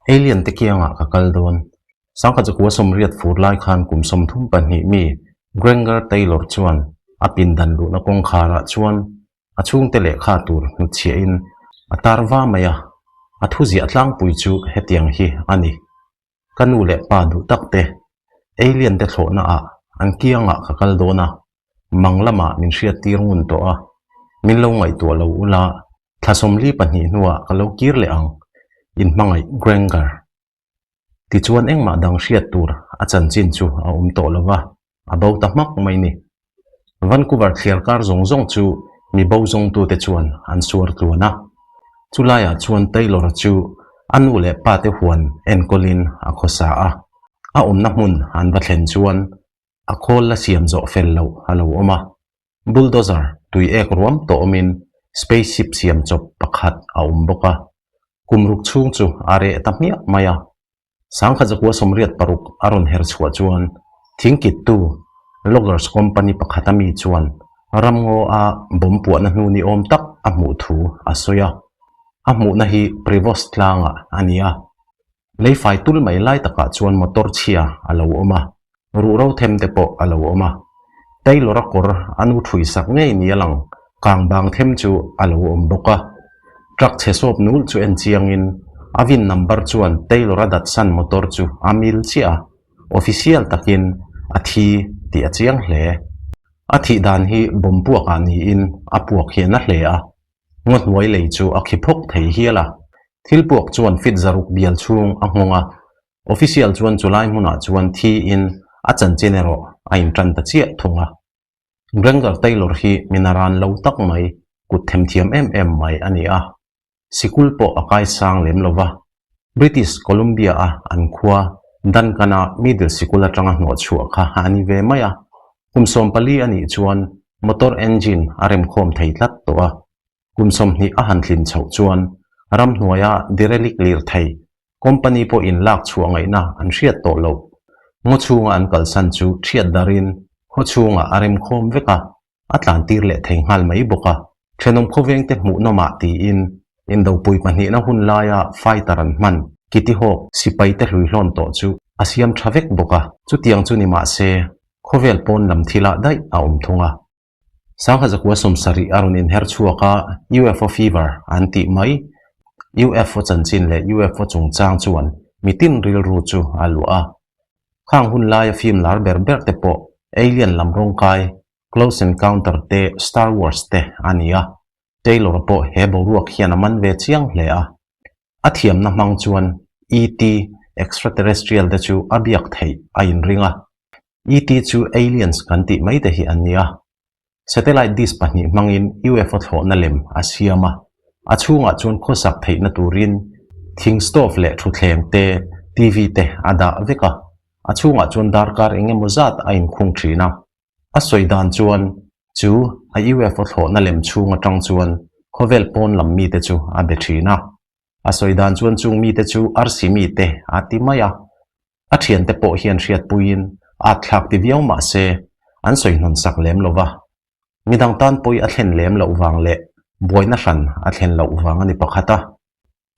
Alien te kiangah ka kal dawn. Sangkhat zakua sawmriat fur lai khan kum 32 mi Granger Taylor chuan a pindan luhna kawngkharah chuan a chhungte lehkha tur hnutchhiahin a tar va mai a, a thuziah tlangpui chu hetiang hi a ni. Ka nu leh pa duh tak te, alien te thlawhna ah an kiangah ka kal dawn a, mang lamah min hriat tir ngun tawh a, min lo ngaihtuah lo ula, thla 42 hnuah ka lo kir leh ang, in hmangaih Granger. Tichuan engmah dang hriat tur a chanchin chu a awm tawh lo va, a bo ta hmak mai ni. Vancouver thliar kar zawng zawng chu mi bo zawngtute chuan an suar tluan a. Chulaiah chuan Taylor-a chu a nu leh pate huan enkawlin a khawsa a. A awmna hmun an va thlen chuan a khawl la siam zawh fel loh a lo awm a. Bulldozer tui ek ruam tawh awmin spaceship siam chawp pakhat a awm bawk a. Kum ruk chhung chu a reh ta hmiah mai a. 1986 a rawn her chhuah chuan thingkittu Loggers Company pakhata mi chuan ramngaw a bomb puahna hnu ni awm tak a hmuh thu a sawi a. A hmuhna hi Prevost tlangah a ni a. Leifai tul mai lai takah chuan motor chhia a lo awm a, ruhro them te pawh a lo awm a. Taylor-a kawr a nu thui sak ngei ni a lang, kang bang them chu a lo awm bawk a. Truck chhe sawp nul chu en chiangin a vin number chuan Taylor-a Datsun motor chu a mil chiah a, official takin a thi tih a chiang hle. A thih dan hi bomb puakah niin a puak hian a hle a, ngaw hnuai lei chu a khi phawk thei hial a. Thil puak chuan fit zaruk bial chhung a nghawng a, official chuan chulai hmunah chuan thiin a chanchin erawh a intan ta chiah thung a. Granger Taylor hi mi naran lo tak mai, kut themthiam em em mai a ni a. Sikul pawh a kaisang lem lo va. British Columbia-a an khua Duncan-a middle sikul atanga hnawh chhuah kha a ni ve mai a. Kum 14 a nih chuan motor engine a remkhawm thei tlat tawh a. Kum 20 a han tlin chhoh chuan ramhnuaia derelict lirthei Company pawh in lak chhuah ngaihna an hriat tawh loh. Ngaw chhunga an kalsan chu thiat darin khaw chhungah a remkhawm vek a, a tlan tir leh thei nghal mai bawk a. Thenawm khawveng te hmuhnawm ah tiin Indopui pahnihna hun laia fighter an hman Kitty Hawk sipai te hluihlawn tawh chu a siam tha vek bawk a. Chutiang chu ni mah se khawvel pawn lam thilah daih a awm thung a. 1970 a rawn inher chhuak a, UFO fever an tih mai. UFO chanchin leh UFO chungchang chuan mitin rilru chu a luah a. Khang hun laia film lar ber ber te pawh Alien lam rawngkai, Close Encounter te Star Wars te a ni a. Taylor pawh he boruak hian a man ve chiang hle a. A thiamna hmang chuan ET, extraterrestrial, te chu a biak theih a inring a. ET chu aliens kan tih mai te hi an ni a. Satellite dish pahnih hmangin UFO thlawhna lem a siam a. A chhungah chuan khawsak theihna turin thing stove leh thutthleng te, TV te a dah vek a. A chhungah chuan darkar eng emaw zat a inkhung thin a. A sawi dan chuan chu a UFO thlawhna lem chhung atang chuan khawvel pawn lam mite chu a be thin a. A sawi dan chuan chung mite chu arsi mite a ti mai a. A thiante pawh hian hriatpuiin at thlak ti viau mah se an sawi hnawn sak lem lo va. Midang tan pawi a thlen lem loh vang leh buaina hran a thlen loh vang a ni pakhat a.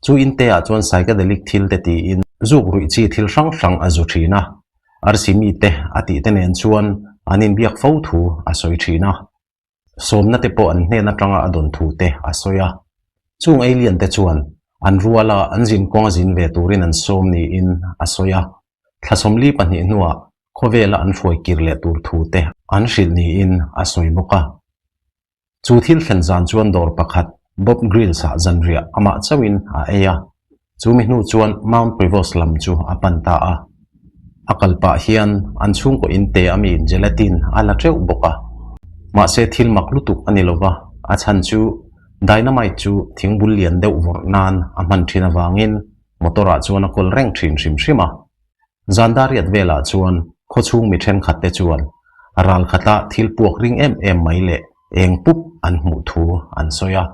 Chu inte ah chuan psychedelic thil te tiin zuk ruih chi thil hrang hrang a zu thin a. Arsi mite a tih te nen chuan an inbiak fo thu a sawi thin a. Sawmna te pawh an hnen atanga a dawn thu te a sawi a. Chung alien te chuan an ruala an zin kawng a zin ve turin an sawm niin a sawi a. Thla 42 hnuah khawvela an hruai kir leh tur thu te an hrilh niin a sawi bawk a. Chu thil thlen zan chuan dawr pakhat Bob Grills ah zanriah amah chauhin a ei a, chu mi hnu chuan Mount Prevost lam chu a pan ta a. A kal pah hian an chhungkaw in te ami gelatin a la teuh bawk a. Mahse thil mak lutuk a ni lova, a chhan chu dynamite chu thingbul lian deuh vawrh nan a hman thin avangin motor ah chuan a kawl reng thin hrim hrim a. Zandariat velah chuan khawchhung mi thenkhat te chuan ral khata thil puak ring em em mai leh eng pup an hmuh thu an sawi a.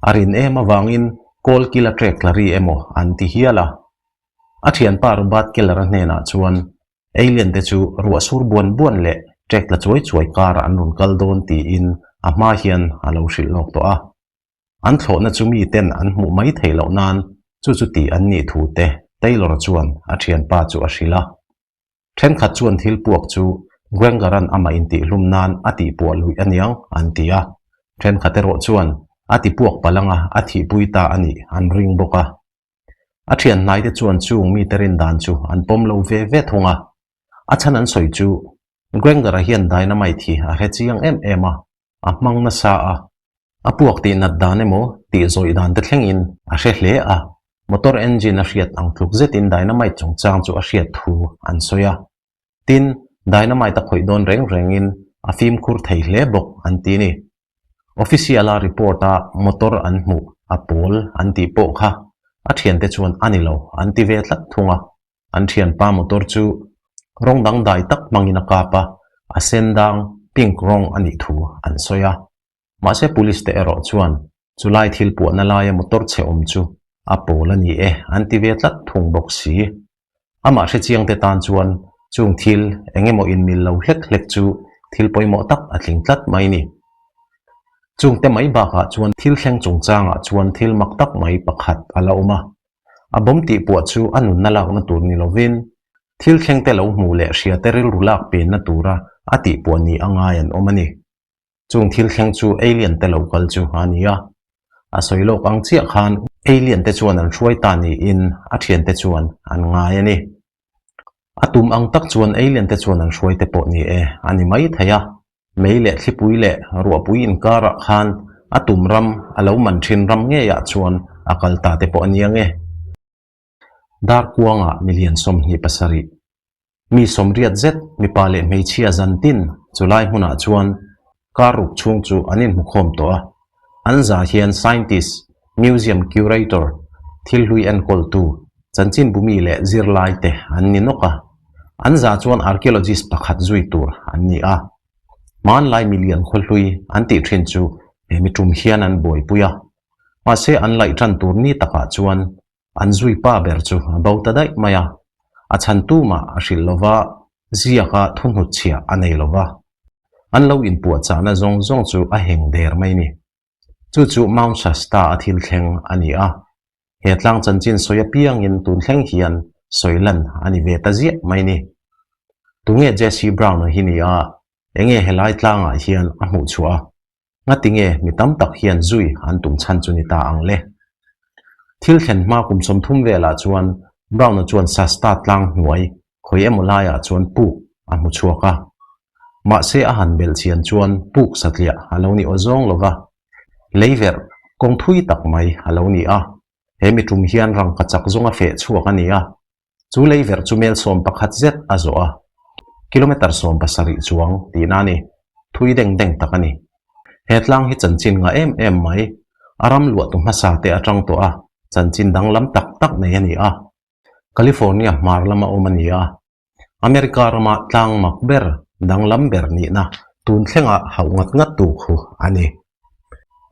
A rin em avangin kawl kila trek tla ri emaw an ti hial a. A thianpa Robert Keller-a hnenah chuan alien te chu ruah sur buan buan leh trek tla chuai chuai karah an rawn kal dawn tiin a hma hian a lo hrilh lawk tawh a. An thlawhna chu miten an hmuh mai theih loh nan chu chu tih an nih thu te Taylor-a chuan a thianpa chu a hrilh a. Thenkhat chuan thil puak chu Granger-a'n amah intihhlum nan a tihpuah luih a niang an ti a, thenkhat erawh chuan a tipuak palh anga a thihpui ta a nih an ring bawk a. A thian hnaite chuan chung mite rin dan chu an pawm lo ve ve thung a, a chhan an sawi chu Granger-a hian dynamite hi a hre chiang em em a, a hmang nasa a, a puak tih nat dan emaw tih zawih dan te thlengin a hre hle a, motor engine a hriat ang tluk zetin dynamite chungchang chu a hriat thu an sawi a. Tin, dynamite a khawih dawn reng rengin a fimkhur thei hle bawk an ti ni. Official-a report-a motor an hmuh a pawl an tih pawh kha a thiante chuan a ni lo an ti ve tlat thung a. An thianpa motor chu rawng dangdai tak hmangin a kap a, a sen dang pink rawng a nih thu an sawi a. Mahse police te erawh chuan chulai thil puahna laia motor chhe awm chu a pawl a ni e an ti ve tlat thung bawk si. Amah hrechiang te tan chuan chung thil eng emaw inmil lo hlek hlek chu thil pawimawh tak a tling tlat mai ni. Chung te mai bakah chuan thil thleng chungchangah chuan thil mak tak mai pakhat a la awm a. A bawm tih puah chu a nunna lakna tur ni lovin thil thleng te lo hmuh leh hria te rilru lak penna tura a tih puah ni a ngai an awm a ni. Chung thil thleng chu alien te lo kal chu a ni a, a sawi lawk ang chiah khan alien te chuan an hruai ta niin a thiante chuan an ngai a ni. A tum ang tak chuan alien te chuan an hruai te pawh ni e a ni mai thei a, mei leh thlipui leh ruahpui inkarah khan a tum ram a lo man thin ram ngeiah chuan a kal ta te pawh a ni ang e. Darkuangah milian 27, mi 80 zet mipa leh hmeichhia zantin chulai hmunah chuan kar ruk chhung chu an inhmukhawm tawh a. An za hian scientist, museum curator, thil hlui enkawltu, chanchinbumi leh zirlai te an ni nawk a. An za chuan archaeologist pakhat zui tur an ni a. Hmanlai milian khawhlui an tih thin chu he mi tum hian an buaipui a. Mahse an laih tan tur ni takah chuan an zui pa ber chu a bo ta daih mai a, a chhan tumah a hrilh lo va, ziaka thuhnut chhiah a nei lo va. An lo inpuahchahna zawng zawng chu a heng der mai ni. Chu chu Mount Shasta a thil thleng a ni a, he tlang chanchin sawi apiangin tun thleng hian sawi lan a ni ve ta ziah mai ni. Tunge Jesse Brown-a hi ni a, enge helai tlangah hian a hmuh chhuah a? Ngati nge mi tam tak hian zui an tum chhan chu ni ta ang le? Thil thlen hma kum 30 velah chuan Brown-a chuan Shasta tlang hnuai khawi emaw laiah chuan puk a hmu chhuak a. Mahse a han belh chian chuan puk satliah a lo ni aw zawng lo va, lei verh kawng thui tak mai a lo ni a. He mi tum hian rangka chak zawnga feh chhuak a ni a. Chu lei verh chu mel 11 zet a zawh a, kilometre 17 chuang tihna a ni. Thui deng deng tak a ni. He tlang hi chanchin ngah em em mai, a ram luahtu hmasa te atang tawh a, chanchin danglam tak tak nei a ni a. California hmar lama awm a ni a. America rama tlang mak ber, danglam ber nihna tun thlenga hauh ngat ngat tu khu a ni.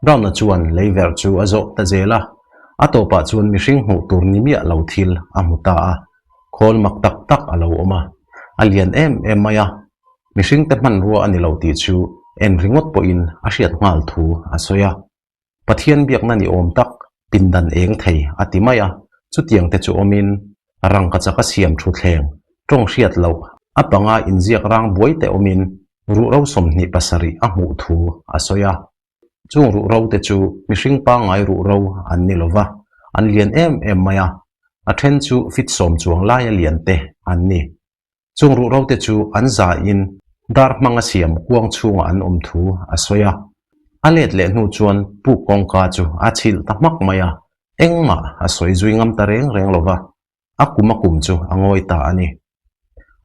Brown-a chuan lei verh chu a zawh ta zel a, a tawpah chuan mihring hmuh tur ni miah lo thil a hmu ta a, khawl mak tak tak a lo awm a, a lian em em mai a, mihringte hmanrua a ni lo tih chu en ringawt pawhin a hriat nghal thu a sawi a. Pathian biakna ni awm tak pindan eng thei a ti mai a, chutiang te chu awmin rangkachak a siam thutthleng tawng hriat loh a panga inziak rang buai te awmin ruhro 27 a hmuh thu a sawi a. Chung ruhro te chu mihring pangngai ruhro an ni lova, an lian em em mai a, a then chu fit 10 chuang laia lian te an ni. Chung ruhro te chu an zain dar hmanga siam kuang chhungah an awm thu a sawi a. A let leh hnu chuan puk kawngka chu a chhilh ta hmak mai a, engmah a sawi zui ngam ta reng reng lova, a kum a kum chu a ngawi ta a ni.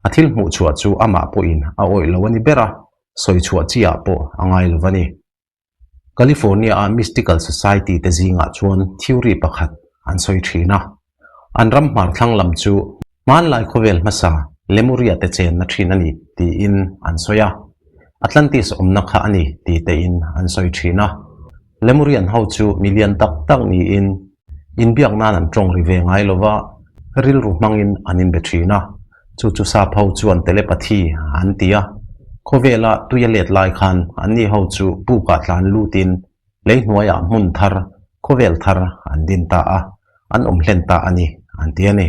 A thil hmuh chhuah chu amah pawhin a awih lo a ni ber a, sawi chhuah chi ah pawh a ngai lo a ni. California-a Mystical Society te zingah chuan theory pakhat an sawi thin a. An ram hmar thlang lam chu hmanlai khawvel hmasa Lemuria te chenna thin a ni tiin an sawi a. Atlantis awmna kha a ni ti tein an sawi thin a. Lemurian ho chu mi lian tak tak niin inbiak nan an tawng ri ve ngai lova, rilru hmangin an inbe thin a. Chu chu sap ho chuan telepathy an ti a, khawvela tui a let lai khan anni ho chu pukah tlan lutin lei hnuaiah hmun thar, khawvel thar an din ta a, an awm hlen ta a ni, an ti a ni.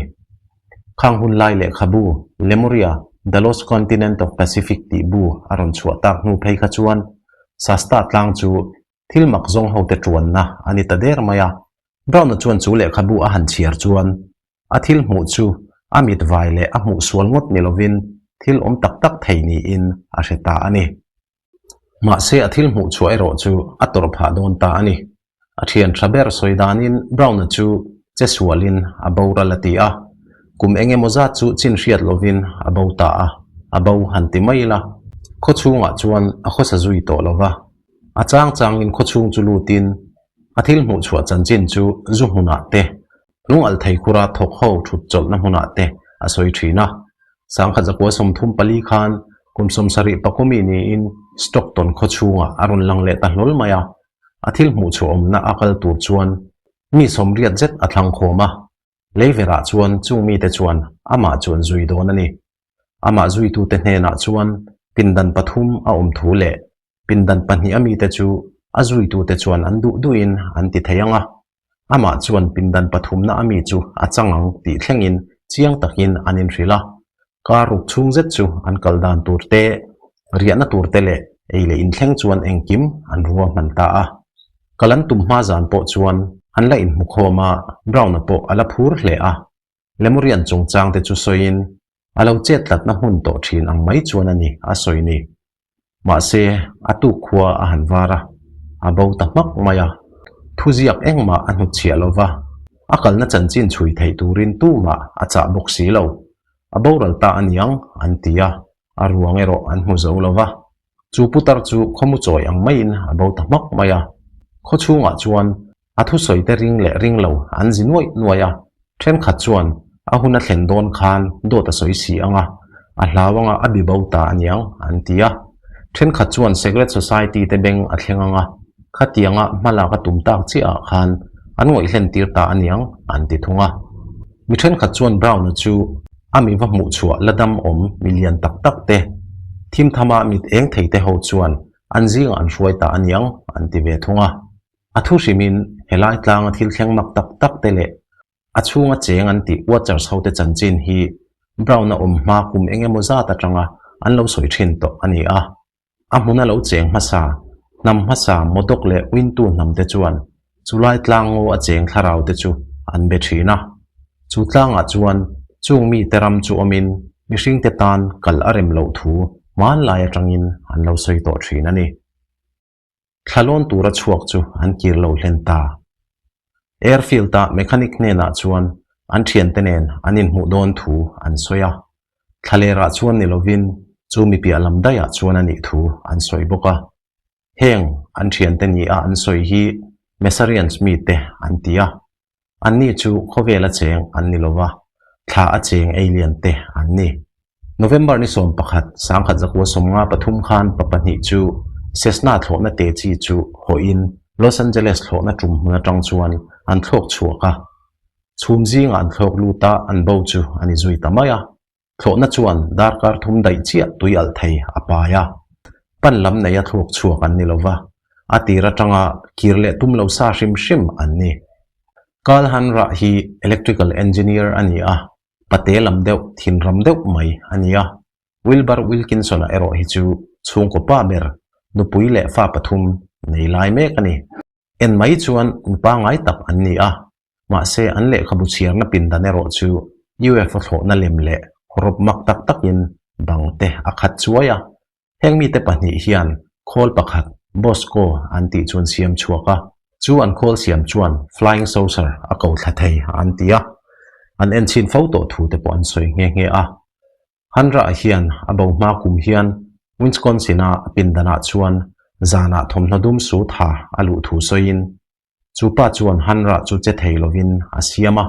Khang hun lai lehkhabu Lemuria, The Lost Continent of Pacific tih bu a rawn chhuah tak hnu phei kha chuan Shasta tlang chu thil mak zawng hote tuanna a ni ta der mai a. Brown-a chuan chu lehkhabu a han chhiar chuan a thil hmuh chu a mit vai leh a hmuh sual ngawt ni lovin thil awm tak tak thei niin a hre ta a ni. Mahse a thil hmuh chhuah erawh chu a tawrh phah dawn ta a ni. A thian tha ber sawi danin Brown-a chu che sualin a boral a ti a, kum eng emaw zat chu chin hriat lovin a bo ta a, a bo han ti mai ila. Khaw chhungah chuan a khawsa zui tawh lo va, a chang changin khaw chhung chu lutin a thil hmuh chhuah chanchin chu zu hmunah te Lung alh thei khura thawk ho thut chawlhna hmunah te a sawi thin a. Sangkhat zakua 34 khan kum 70 pakawmi niin Stockton khaw chhungah a rawn lang leh ta hlawl mai a. A thil hmuh chhuah awmna a kal tur chuan mi 80 zet a thlang khawm a. Leiverah chuan chung mite chuan amah chu an zui dawn a ni. Amah zuitute hnenah chuan pindan pathum a awm thu leh pindan pahnih a mite chu a zuitute chuan an duh duhin an ti thei ang a. Amah chuan pindan pathumna a mi chu a chang ang tih thlengin chiang takin an inhrilh a. Kar ruk chhung zet chu an kal dan tur te, riahna tur te leh ei leh inthleng chuan engkim an ruahman ta a. Kal an tum hma zan pawh chuan an la inhmukhawm a, Brown-a pawh a la phur hle a. Lemurian chungchang te chu sawiin a lo chet tlatna hmun tawh thin ang mai chuan a ni a sawi ni. Mahse, a tuk khua a han var a, a bo ta hmak mai a. Thuziak engmah a hnutchhiah lo va, a kalna chanchin chhui theih turin tumah a chah bawk si lo. A boral ta a niang, an ti a, a ruang erawh an hmu zo lo va. Chu putar chu khawmu chawi ang maiin a bo ta hmak mai a. Khaw chhungah chuan A thusawi te ring leh ring lo an zi nuaih nuaih a, thenkhat chuan a hun a thlen dawn khan dawt a sawi si ang a, a hlau anga a bi bo ta aniang an ti a. Thenkhat chuan Secret Society te beng a thleng ang a, khatianga hmalak a tum tak chiah ah khan an ngawih hlen tir ta aniang an ti thung a. Mi thenkhat chuan Brown-a chu a mi va hmuh chhuah la dam awm mi lian tak tak te, thim thama mit eng thei te ho chuan an zingah an hruai ta aniang an ti ve thung a. A thu hrimin helai tlanga thil thleng mak tak tak te leh a chhunga cheng an tih Watchers hote chanchin hi Brown-a awm hma kum eng emaw zat atanga an lo sawi thin tawh a ni a. A hmuna lo cheng hmasa, hnam hmasa Modoc leh Wintu hnam te chuan chulai tlang ngaw a cheng thlarau te chu an be thin a. Chu tlangah chuan chung mite ram chu awmin mihringte tan kal a rem loh thu hmanlai atangin an lo sawi tawh thin a ni. Thlalawn tura chhuak chu an kir lo hlen ta. Airfield-a mechanic hnenah chuan an thiante nen an inhmuh dawn thu an sawi a. Thlalerah chuan ni lovin chu mi piah lam daihah chuan a nih thu an sawi bawk a. Heng an thiante nia an sawi hi Messarians mite an ti a. Anni chu khawvel a cheng an ni lova, thla a cheng alien te an ni. November ni 11, 1953 khan pa pahnih chu Cessna thlawhna te chi chu hawhin Los Angeles thlawhna tum hmun atang chuan an thlawk chhuak a. Chhum zingah an thlawk lut a, an bo chu a ni zui ta mai a. Thlawhna chuan darkar thum daih chiah tui alh thei a pai a. Pan lam neia thlawk chhuak an ni lova, a tir atanga kir leh tum lo sa hrim hrim an ni. Karl Hanrah hi electrical engineer a ni a, pate lam deuh, thinram deuh mai a ni a. Wilbur Wilkinson-a erawh hi chu chhungkaw pa ber, nupui leh fa pathum nei lai mek a ni. En mai chuan nu pangngai tak an ni a, Mahse, an lehkhabu chhiarna pindan erawh chu UFO thlawhna lem leh hawrawp mak tak takin bang te a khat chuai a. Heng mite pahnih hian khawl pakhat, Bosco, an tih chu an siam chhuak a. Chu an khawl siam chuan Flying Saucer a ko thla thei an ti a. An enchhin fo tawh thu te pawh an sawi nghe nghe a. Hanrah hian a bo hma kum hian Wisconsin-a a pindanah chuan zanah thawmhnaw dum su tha a luh thu sawiin Chu pa chuan Hanrah chu che thei lovin a siam a,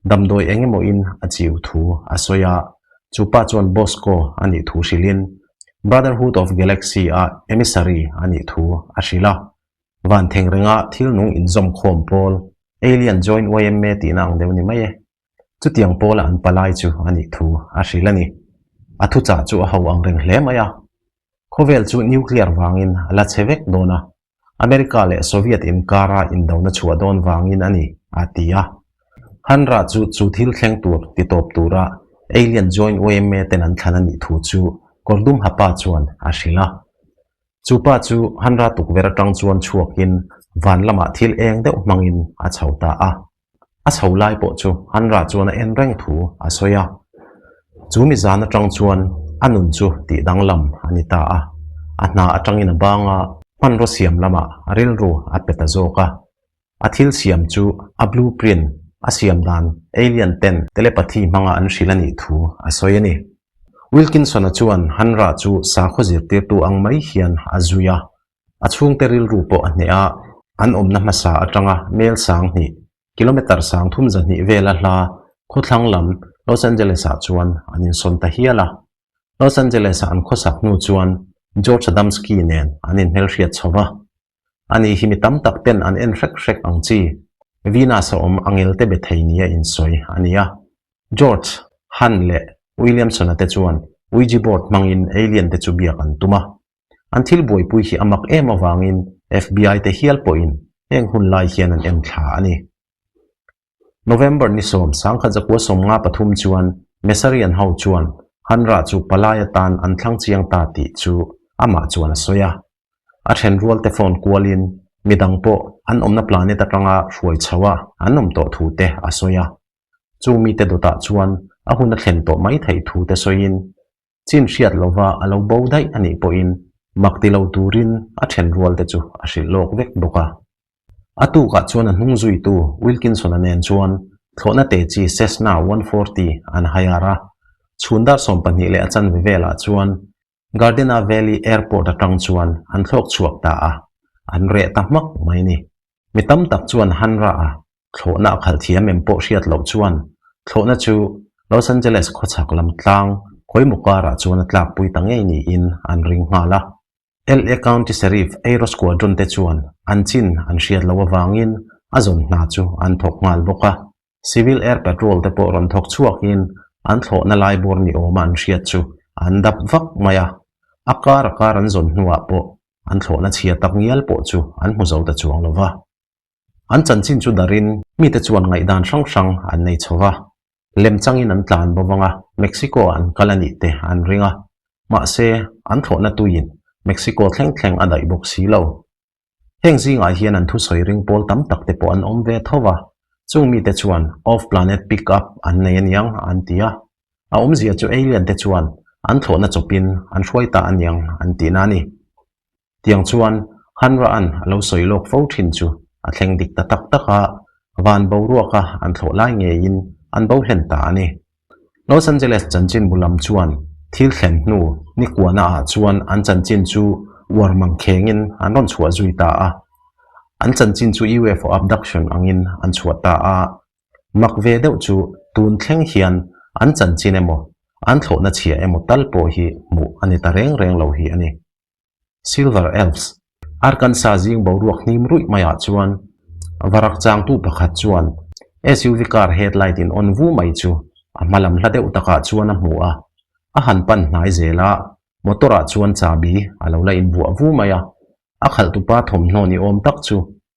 damdawi eng emawin a chiu thu a sawi a. Chu pa chuan Bosco a nih thu hrilhin Brotherhood of Galaxy-a emissary a nih thu a hrilh a. Van theng renga thil nung inzawm khawm pawl, Alien Joint YMA tihna ang deuh ni mai e. Chutiang pawla an palai chu a nih thu a hrilh a ni. A thuchah chu a ho ang reng hle mai a. Khawvel chu nuclear vangin a la che vek dawn a, America leh Soviet inkara indona chhuah dawn vangin a ni, a ti a. Hanra chu chu thil thleng tur ti tawp tura Alien Joint yma ten an thlan a nih thu chu kawr dum ha pa chuan a hrilh a. Chu pa chu Hanra tukverh atang chuan chhuakin van lamah thil eng deuh hmangin a chho ta a. A chho lai pawh chu Hanra chuan a en reng thu a sawi a. Chu mi zan atang chuan a nun chu tih danglam a ni ta a. A hna atangin a bang a, hmanraw siam lamah a rilru a pe ta zawk a. A thil siam chu a blue print a siam dan alien ten telepathy hmanga an hrilh a nih thu a sawi a ni. Wilkinson-a chuan Hanra chu sakhaw zirtirtu ang mai hian a zui a, a chhungte rilru pawh a hneh a, an awmna hmasa atanga mel 2000, kilometre 3200 vela hla khawthlang lam Los Angeles-ah chuan an insawn ta hial a. Los Angeles-a an khawsak hnu chuan George Adamski nen an inhmelhriat chho va. Ani hi mi tam tak ten an en hrek hrek ang chi. Venus a awm angelte be thei nia insawi a ni a. George, Hunt leh Williamson-a te chuan Ouija board hmangin alien te chu biak an tum a. An thil buaipui hi a mak em avangin FBI te hial pawhin heng hun lai hian an en thla a ni. November ni 10,953 chuan Mesarian ho chuan Hanra chu palai atan an thlang chiang ta tih chu amah chuan a sawi a. A then rual te phone kualin midang pawh an awmna planet atanga hruai chho a an awm tawh thu te a sawi a. Chung mite dawtah chuan a hun a thlen tawh mai theih thu te sawiin chin hriat lova a lo bo daih a nih pawhin mak ti lo turin a then rual te chu a hrilh lawk vek bawk a. A tukah chuan a hnung zuitu Wilkinson-a nen chuan thlawhna te chi Cessna 140 an hire a. Chhun dar 12 leh a chanve velah chuan Gardena Valley Airport atang chuan an thlawk chhuak ta a, an reh ta hmak mai a ni. Mi tam tak chuan Hanra a thlawhna a khalh thiam em pawh hriat loh chuan thlawhna chu Los Angeles khawchhak lam tlang khawimaw karah chuan a tlakpui ta ngei niin an ring nghal a. LA County Sheriff Aero Squadron te chuan an chin an hriat loh avangin a zawn hna chu an thawk nghal bawk a. Civil Air Patrol te pawh rawn thawk chhuakin an thlawhna lai bawr ni awma an hriat chu an dap vak mai a, a kar a kar an zawn hnuah pawh an thlawhna chhia tak ngial pawh chu an hmu zo ta chuang lo va. An chanchin chu darin mite chuan ngaihdan hrang hrang an nei chho va, lem changin an tlan bo vang a, Mexico-ah an kal a nih te an ring a, mahse an thlawhna tuiin Mexico thleng thleng a daih bawk si lo. Heng zingah hian an thusawi ring pawl tam tak te pawh an awm ve tho va, chung mite chuan off planet pick up an nei aniang an ti a. A awmzia chu alien te chuan an thlawhna chawpin an hruai ta aniang an tihna a ni. Tiang chuan Hanra-a'n a lo sawi lawk fo thin chu a thleng dik ta tak tak a, van boruaka an thlawh lai ngeiin an bo hlen ta a ni. Los Angeles chanchinbu lam chuan thil thlen hnu ni kuana ah chuan an chanchin chu uar mang khengin an rawn chhuah zui ta a. An chanchin chu UFO abduction angin an chhuah ta a. Mak ve deuh chu tun thleng hian an chanchin emaw, an thlawhna chhia emaw tal pawh hi hmuh a ni ta reng reng lo hi a ni. Silver Elves, Arkansas zing boruak hnim ruih maiah chuan varak changtu pakhat chuan SUV car headlight in on vu mai chu a hma lam hla deuh takah chuan a hmu a, a han pan hnai zel a, motor ah chuan chahbi a lo la inbuah vu mai a, a khalhtupa thawmhnaw ni awm tak chu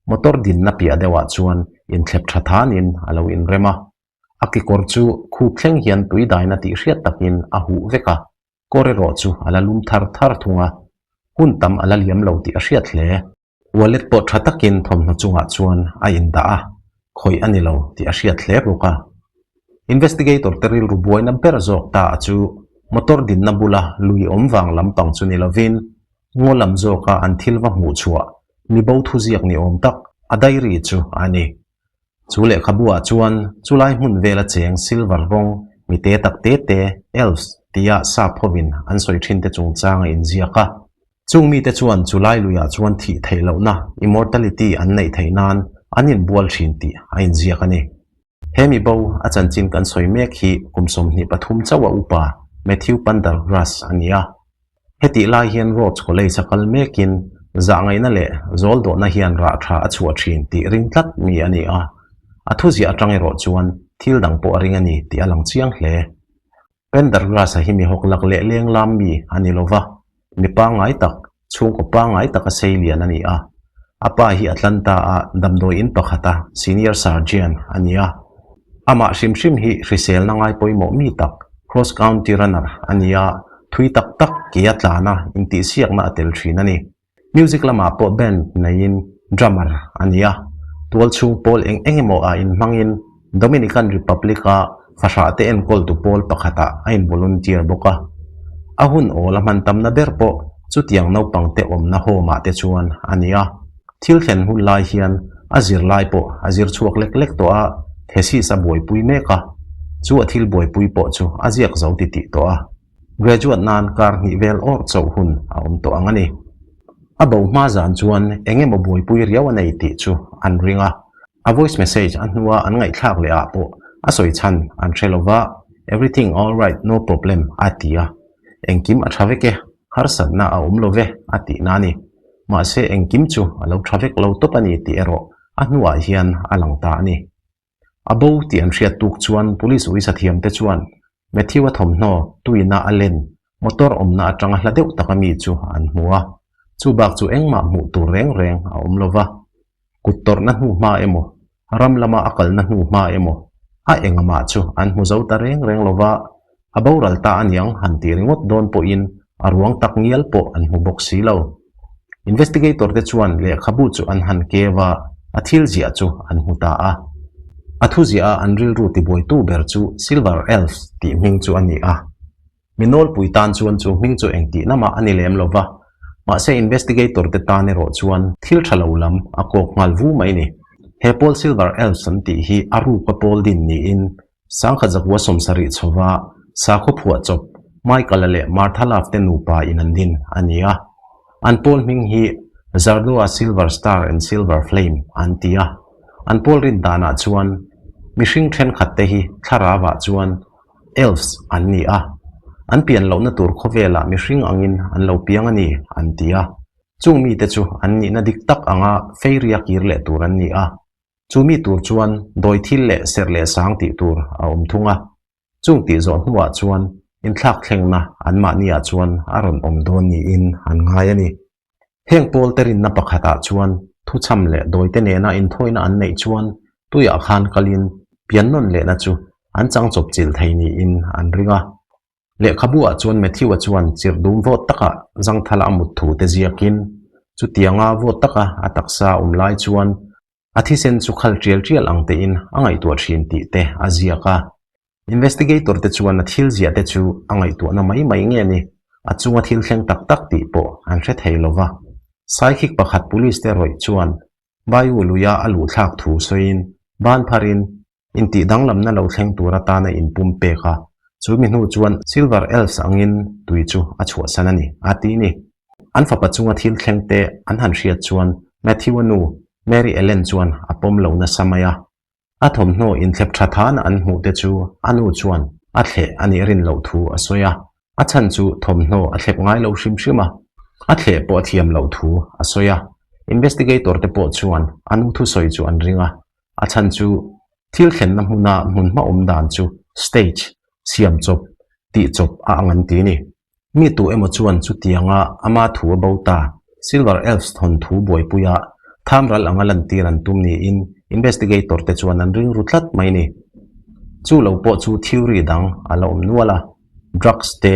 motor dinna piah deuhah chuan inthlep tha thanin a lo inrem a, a kekawr chu khup thleng hian tui daina tih hriat takin a huh vek a. Kawr erawh chu a la lum thar thar thung a, hun tam a la liam lo tih a hriat hle. Wallet pawh tha takin thawmhnaw chungah chuan a indah a, khawih a ni lo tih a hriat hle bawk a. Investigator te rilru buaina ber zawk ta a chu motor dinna bula lui awm vang lampang chu ni lovin ngaw lam zawka an thil va hmuh chhuah mibo thuziak ni awm tak a diary chu a ni. Chu lehkhabu-ah chuan chulai hmun vela cheng silver rawng mi te tak te te, elves, tia sap hovin an sawi thin te chungchang a inziak a. Chung mite chuan chulai luiah chuan thih theih lohna, immortality, an neih theih nan an inbual thin tih a inziak a ni. He mi bo a chanchin kan sawi mek hi kum 23 chauh a upa Matthew Pandergrass a ni a. Hetih lai hian Rhodes College a kal mekin zahngaihna leh zawl dawhna hian rah tha a chhuah thin tih ring tlat mi a ni a, a thuziah atang erawh chuan thil dang pawh a ring a ni tih a lang chiang hle. Pendergrass-a hi mi hawklak leh lenglam mi a ni lova, mi pangngai tak, chhungkaw pangngai taka sei lian a ni a. A pa hi Atlanta-a damdawi in pakhata senior surgeon a ni a. Amah hrim hrim hi hriselna ngai pawimawh mi tak. Cross County Runner a ni a, thui tak tak ke a tlan a, intihsiakna a tel thin a ni. Music lamah pawh band neiin drummer a ni a, tualchhung pawl eng eng emaw ah inhmangin Dominican Republic-a fahrah te enkawltu pawl pakhatah a in-volunteer bawk a. A hun awl a hman tamna ber pawh chutiang naupang te awmna home-ah te chuan a ni a. Thil thlen hun lai hian a zirlai pawh a zir chhuak lek lek tawh a, thesis a buaipui mek a, chu a thil buaipui pawh chu a ziak zo titih tawh a. Graduate nan kar hnih vel awrh chauh hun a awm tawh ang a ni. A bo hma zan chuan eng emaw buaipui riau a nei tih chu an ring a, a voice message a hnua an ngaihthlak leh ah pawh a sawi chhan an hre lo va, Everything alright, no problem a ti a, engkim a tha vek e, harsatna a awm lo ve a tihna a ni. Mahse engkim chu a lo tha vek lo tawp a ni tih erawh a hnuah hian a lang ta a ni. A bo tih an hriat tuk chuan Police uisa thiamte chuan Matthew-a thawmhnaw tuina a len motor awmna atanga hla deuh taka mi chu an hmu a, chu bak chu engmah hmuh tur reng reng a awm lo va. Kut tawrhna hnu hma emaw, ram lama a kalna hnu hma emaw, a engamah chu an hmu zo ta reng reng lo va, a boral ta aniang han tih ringawt dawn pawhin a ruang tak ngial pawh an hmu bawk si lo. Investigator te chuan lehkhabu chu an han keu a, a thil ziah chu an hmu ta a. A thu ziah a an rilru tibuaitu ber chu Silver Elves tih hming chu a ni a. Mi nawlpui tan chuan chu hming chu engtih lamah a ni lem lo va, mahse investigator te tan erawh chuan thil tha lo lam a kawk nghal vu mai ni. He pawl Silver Elves an tih hi a ruka pawl din niin Sangkhat zakua sawmsarih chhova sakhaw phuah chawp Michael-a leh Martha Love te nupa in an din a ni a. An pawl hming hi Zardoa Silver Star and Silver Flame an ti a. An pawl rin danah chuan mihring thenkhat te hi thlarauah chuan Elves an ni a. An pian lohna tur khawvelah mihring angin an lo piang a ni an ti a. Chung mite chu an nihna dik tak anga feiria kir leh tur an ni a. Chu mi tur chuan dawi thil leh serh leh sang tih tur a awm thung a. Chung tih zawh hnuah chuan inthlak thlengna anmahniah chuan a rawn awm dawn niin an ngai a ni. Heng pawl te rinna pakhatah chuan thuchham leh dawite nena inthawina an neih chuan tuiah khan kalin piannawn lehna chu an chang chawp chilh thei niin an ring a. Lehkhabu-ah chuan Matthew-a chuan chirh dum vawt taka zangthala a mut thu te ziakin, chutianga vawt taka a taksa a awm lai chuan a thisen chu khal tial tial ang tein a ngaihtuah thin tih te a ziak a. Investigator te chuan a thil ziah te chu a ngaihtuahna mai mai nge ni, a chunga thil thleng tak tak tih pawh an hre thei lo va. Saikhik pakhat police te rawih chuan Bayou luia a luhthlak thu sawiin ban pharin Intih danglamna lo thleng tur atana inpum pek a, chu mi hnu chuan Silver Elves angin tui chu a chhuahsan a ni, a ti ni. An fapa chunga thil thleng te an han hriat chuan Matthew-a nu, Mary Ellen chuan a pawm lo nasa mai a. A thawmhnaw inthlep tha thana an hmuh te chu a nu chuan a thleh a nih rin loh thu a sawi a. A chhan chu thawmhnaw a thlep ngai lo hrim hrim a, a thleh pawh a thiam loh thu a sawi a. Investigator te pawh chuan a nu thusawi chu an ring a, A chhan chu thil thlenna hmuna hmunhma awm dan chu stage, siam chawp, tih chawp a ang an ti ni. Mi tu emaw chuan chutianga ama thu a bo ta, Silver Elves thawnthu buaipuia thamral anga lantir an tum niin investigator te chuan an ring ru tlat mai ni. Chu lo pawh chu theory dang a la awm nual a. Drugs te,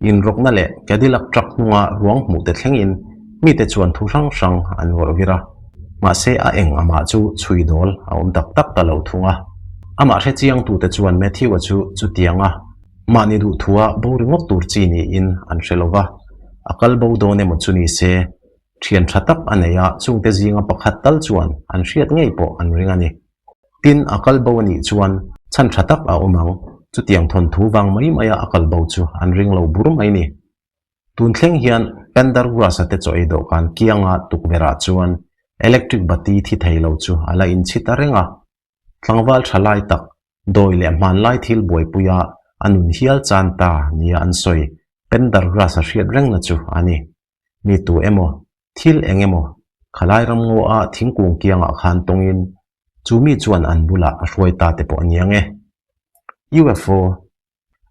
inrawkna leh Cadillac truck hnunga ruang hmuh te thlengin mite chuan thu hrang hrang an vawrh vir a. Mahse a eng amah chu chhui dawl a awm tak tak ta lo thung a. Amah hre chiangtute chuan Matthew-a chu chutianga mahni duhthua bo ringawt tur chi niin an hre lo va, a kal bo dawn emaw chu ni se, thian tha tak a nei a, chungte zinga pakhat tal chuan an hriat ngei pawh an ring a ni. Tin, a kal bo a nih chuan chhan tha tak a awm ang. Chutiang thawnthu vang mai maia a kal bo chu an ring lo bur mai ni. Tun thleng hian Pendergrass-a te chaw ei dawhkan kianga tukverhah chuan electric bati thi thei lo chu a la inchhi ta reng a. Tlangval tha lai tak, dawi leh hmanlai thil buaipuia a nun hial chan ta nia an sawi Pendergrass-a hriat rengna chu a ni. Mi tu emaw, thil eng emaw, khalai ram ngaw a thingkung kiangah khan tawngin chu mi chuan an bulah a hruai ta te pawh a niang e. UFO,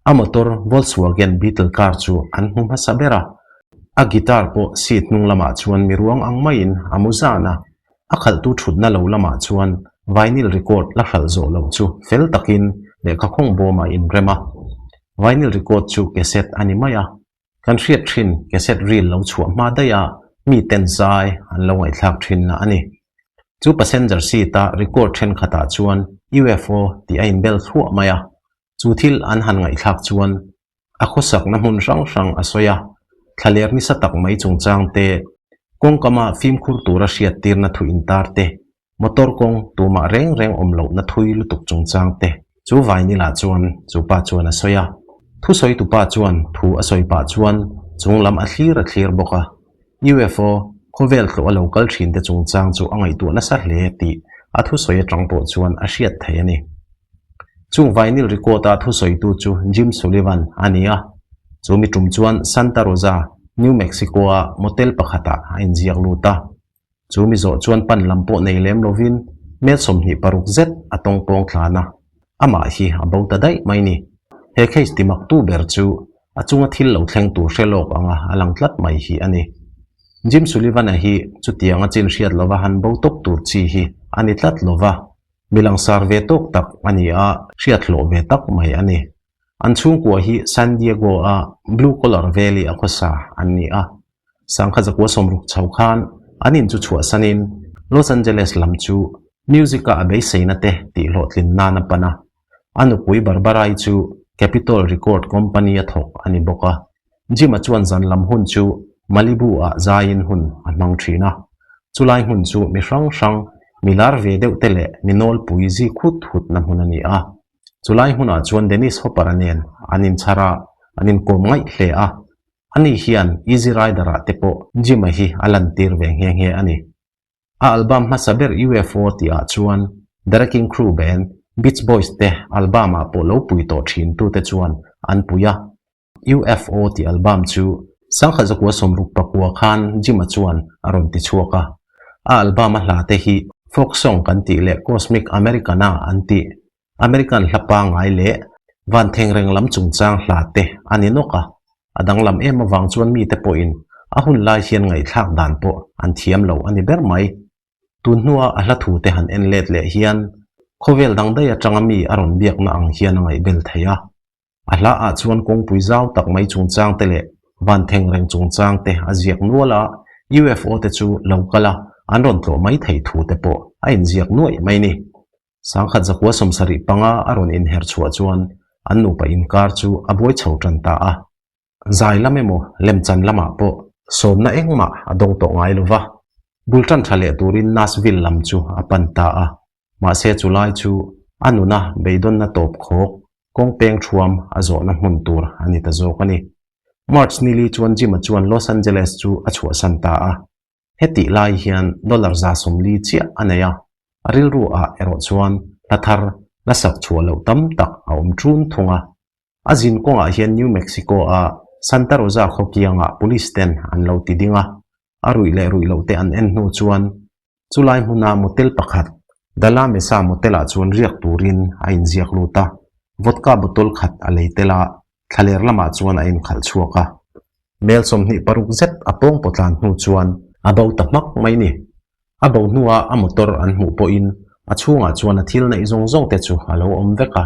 A motor Volkswagen Beetle car chu an hmu hmasa ber a, a guitar pawh seat hnung lamah chuan mi ruang ang maiin a mu zan a, a khalhtu thutna lo lamah chuan vinyl record la hralh zawh loh chu fel takin lehkha khawng bawmah inrem a. Vinyl record chu cassette a ni mai a. Kan hriat thin cassette reel lo chhuah hma daih a mi ten zai an lo ngaihthlak thin na a ni. Chu passenger seat a record thenkhatah chuan UFO tih a inbel thluah mai a. Chu thil an han ngaihthlak chuan a khawsakna hmun hrang hrang a sawi a, thlaler nisa tak mai chungchang te, kawngkama fimkhur tura hriattirna thu intar te, motor kawng tumah reng reng awm lohna thui lutuk chungchang te chu Vainila chuan chu pa chuan a sawi a. Thusawitupa chuan thu a sawi pah chuan chung lam a thlir a thlir bawk a. UFO khawvel tlawh a lo kal thin te chungchang chu a ngaihtuah nasa hle tih a thusawi atang pawh chuan a hriat thei a ni. Chung vinyl record-a thusawitu chu Jim Sullivan a ni a, chu mi tum chuan Santa Rosa, New Mexico-a motel pakhatah a inziak lut a. Chu mi zawh chuan pan lam pawh nei lem lovin mel 26 zet a tawngpawng tlan a, amah hi a bo ta daih mai ni. He case timaktu ber chu a chunga thil lo thleng tur hre lawk anga a lang tlat mai hi a ni. Jim Sullivan-a hi chutianga chin hriat lova han bo tawp tur chi hi a ni tlat lova, Mi langsar ve tawk tak a ni a, hriat hlawh ve tak mai a ni. An chhungkua hi San Diego-a Blue Collar Valley a khawsa an ni a. Sangkha zakua sawmruk chho khan an in chu chhuahsanin Los Angeles lam chu music-a a beiseina te tihhlawhtlin nan a pan a. A nupui Barbara-i chu Capitol Record Company-a thawk a ni bawk a. Jim-a chuan zan lam hun chu Malibu-ah zaiin hun a hmang thin a. Chulai hmun chu mi hrang hrang, mi lar ve deuh te leh mi nawlpui zi khut khutna hmun a ni a. Chulai hmunah chuan Dennis Hopper-a nen an inchhar a, an inkawm ngaih hle a. Ani hian Easy Rider-ah te pawh Jim-a hi a lantir ve nghe nghe a ni. A album hmasa ber UFO tih ah chuan The Wrecking Crew band, Beach Boys te album ah pawh lo pui tawh thin tute chuan an pui a. UFO tih album chu 1969 khan Jim-a chuan a rawn ti chhuak a. A album a hla te hi folk song kan tih leh Cosmic Americana an tih American hla pangngai leh van thengreng lam chungchang hla te a ni nawk a, a danglam em avang chuan mite pawhin a hun lai hian ngaihthlak dan pawh an thiam lo a ni ber mai. Tun hnua a hla thu te han en let leh hian khawvel dang daih atanga mi a rawn biakna ang hian a ngaihbel thei a. A hla ah chuan kawngpui zau tak mai chungchang te leh van thengreng chungchang te a ziak nual a, UFO te chu lo kal a an rawn tlawh mai thei thu te pawh a inziak nuaih mai ni. 1975 a rawn inher chhuah chuan an nupa inkar chu a buai chho tan ta a. Zai lam emaw lemchan lamah pawh sawmna engmah a dawng tawh ngai lo va, bul tan tha leh turin Nashville lam chu a pan ta a. Mahse chulai chu a nuna beidawnna tawp khawk kawng peng thuam a zawhna hmun tur a ni ta zawk a ni. March nili chuan Jim-a chuan Los Angeles chu a chhuahsan ta a. Hetih lai hian dollar 140 chiah a nei a, a rilru ah erawh chuan hla thar la sak chhuah loh tam tak a awm ṭun thung a. A zin kawngah hian New Mexico a Santa Rosa khaw kiangah police ten an lo ti ding a, a ruih leh ruih loh te an en hnu chuan chulai hmuna motel pakhat The La Mesa Motel ah chuan riak turin a inziak lut a, vodka bottle khat a lei tel a, Thlaler lamah chuan a inkhalh chhuak a. Mel 26 zet a pawng pawtlan hnu chuan a bo ta hmak mai ni. A bo hnua a motor an hmuh pawhin a chhungah chuan a thil neih zawng zawng te chu a lo awm vek a.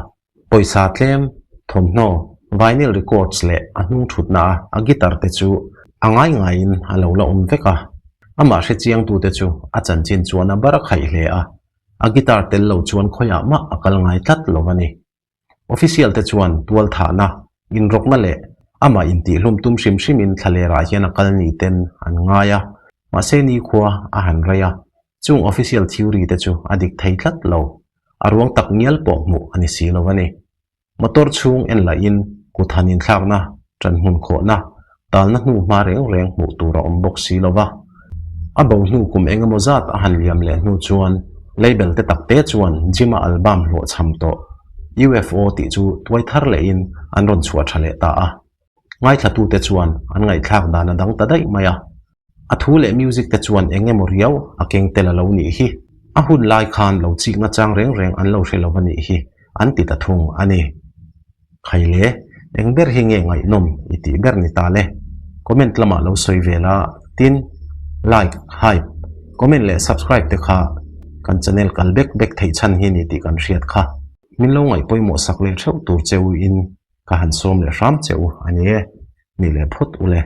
Pawisa tlem, thawmhnaw, vinyl records leh a hnung thutna a a guitar te chu a ngai ngaiin a lo la awm vek a. Amah hrechiangtute chu a chanchin chuan a bar a khaih hle a, a guitar tel lo chuan khawiah mah a kal ngai tlat lo a ni. Official te chuan tualthahna, inrawkna leh amah intihhlum tum hrim hrimin thlalerah hian a kal ni ten an ngai a, mahse nikhua a han rei a, chung official theory te chu a dik thei tlat lo, a ruang tak ngial pawh hmuh a ni si lo a ni. Motor chhung en lahin kut han inthlakna, ṭanhmun khawhna, talna hnu hma reng reng hmuh tur a awm bawk si lo va. A bo hnu kum eng emaw zat a han liam leh hnu chuan label te tak te chuan Jim-a album hlawhchham tawh UFO tih chu tuai thar lehin an rawn chhuah tha leh ta a. Ngaithlatute chuan an ngaihthlak dan a dang ta daih mai a. A thu leh music te chuan eng emaw riau a keng tel a lo nih hi. A hun lai khan lo chikna chang reng reng an lo hre lo a nih hi an ti ta thung a ni. Khaile, eng ber hi nge ngaihnawm i tih ber ni ta le? Comment lamah lo sawi ve la, tin, like, hype, comment leh subscribe te kha kan channel kal bek bek theih chhan hi ni tih kan hriat kha. Min lo ngaih pawimawh sak leh theuh tur che u in. Ka han sawm leh hram che u a ni e, ni leh phawt u le.